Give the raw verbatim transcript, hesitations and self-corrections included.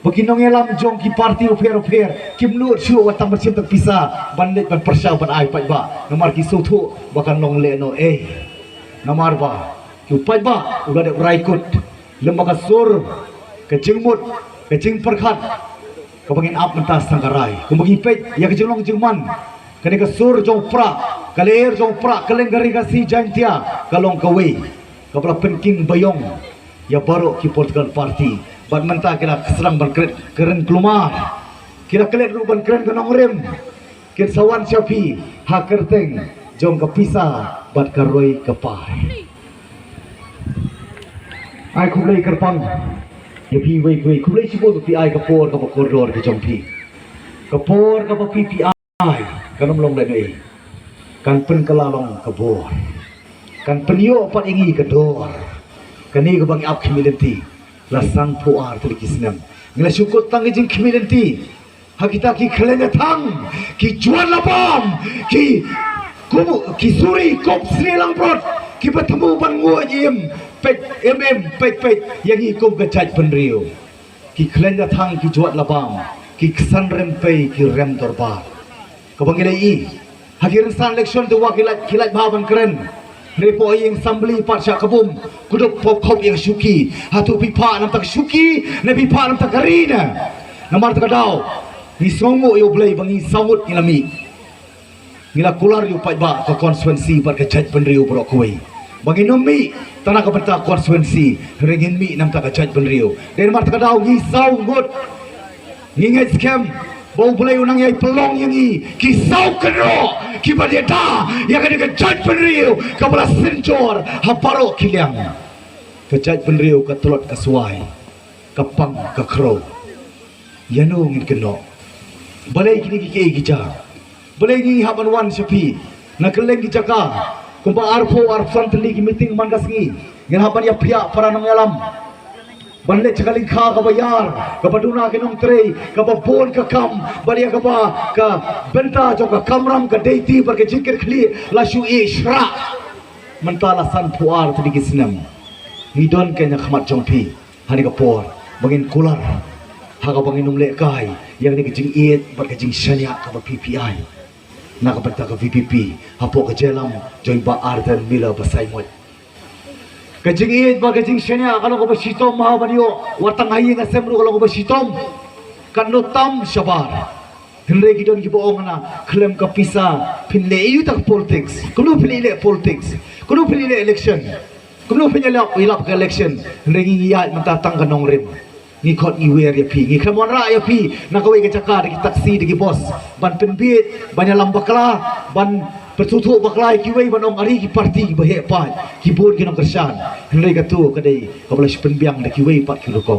Ki nongïalam jong ki parti u pher u pher kim nud shuh wat tang ban shim tang pisa ban leit ban pyrshah ban ai paidbah, namar ki sngewthuh ba kan long lehnoh ei. Namar ba ki u paidbah u la dep rai kut lem bad ka sur, ka jingmut, ka jingpyrkhat kaba ngin ap mynta sdang ka rai. Kumba ngi peit ïa ka jinglong jingman, kane ka sur jong u Prah, ka lyer jong u Prah, ka lyngkha ri Khasi Jaiñtia ka long kawei kaba la pynking baïong ïa baroh ki political party. Bad mynta ki la sdang ban kren, kren kulmar, ki la klet ruh ban kren ka nongrim. Kin sa wan sha phi ha kyrteng jong ka pisa bad ka roi ka par. Ai khublei kyrpang ïa phi wei wei, khublei shibun ba phi ai ka por kaba kordor ka jong phi. Ka por kaba phi phi ai kan ym long lehnoh ei. Kan pynkylla long ka bor, kan pynïoh pat ïa ngi ka dor. Kane kaba ngi ap khmih lynti la san phew ar tylli ki snem. Ngi la shu kut tang ka jingkhmih lynti ha kita ki khlaiñ la thang, ki juat la bam, ki kup, ki suri kup snieh langbrot, kiba thmu ban nguid im peit, im im peit peit ïa ngi kum ka jaitbynriew. Ki khlaiñ la thang, ki juat la bam, ki ksan rympei, ki rem dorbar. Kaba ngi la ïohi ha ki rynsan election te wat ki lait, ki lait bha ban kren. Hynrei hapoh ïing assembly pat shah kabum, kuduk pop khop ïa ka shuki. Hato phi phah na bynta ka shuki ne phi phah na bynta ka ri ne? Namar kata ka daw ngi sngewnguh ïa U Blei ba ngi saw ngut ngi la mih. Ngi la kular ïa u paidbah ka constituency bad ka jaitbynriew baroh kawei ba ngin ym mih tang na ka bynta constituency, hynrei ngin mih na bynta ka jaitbynriew. Dei namar kata ka daw ngi saw ngut ngi ngeit skhem ba U Blei u nang ïai pynlong ïa ngi ki saw kynroh kiba dei da ïa kane ka jaitbynriew kaba la synjor ha baroh ki liang. Ka jaitbynriew ka tlot ka swai, ka pang ka khrew. Ïano ngin kynnoh? Balei kine ki kiei ki jia? Balei ngi hap ban wan sha phi na kylleng ki jaka? Kumba arphew arphew san tylli ki meeting man ka sngi, ngin hap ban ïaphiah para nongïalam ban leit sha ka lyngkha kaba ïar, kaba duna ki nongtrei, kaba bun ka kam, bad ïa kaba ka bynta jong ka kamram ka deiti bad ka jingkitkhlieh la shu ïeh shrah. Mynta la san phew ar tylli ki snem ngi don kane ha khmat jong phi. Ha kane ka por ba ngin kular ha kaba ngin ym lehkai ïa kane ka jingïeit bad ka jingshaniah kaba phi phi ai na ka bynta ka V P P hapoh ka jingïalam jong i Bah Ardent Miller Basaiawmoit. Ka jingïeit bad ka jingshaniah ka long kaba shitom, ha ban ïoh wat tang ha ïing ha sem ruh ka long kaba shitom. Katno tam shabar. Hynrei ki don kiba ong na khlem ka pisa phin leh aïu ta ka politics? Kumno phin leh politics? Kumno phin leh election? Kumno phin ïalap, ïalap ka election? Hynrei ngi ngi ïaid mynta tang ka nongrim. Ngi khot ngi wer ïa phi, ngi khlem wanrah ïa phi na kawei ka jaka da ki taxi da ki bus ban pynbieit, ban ïalam bakla, ban pynsngewthuh bakla ïa kiwei, ban ong ari ki parti kiba heh paid, ki bun ki nongkyrshan. Hynrei kato ka dei kaba la shu pynbiang da kiwei pat ki rukom.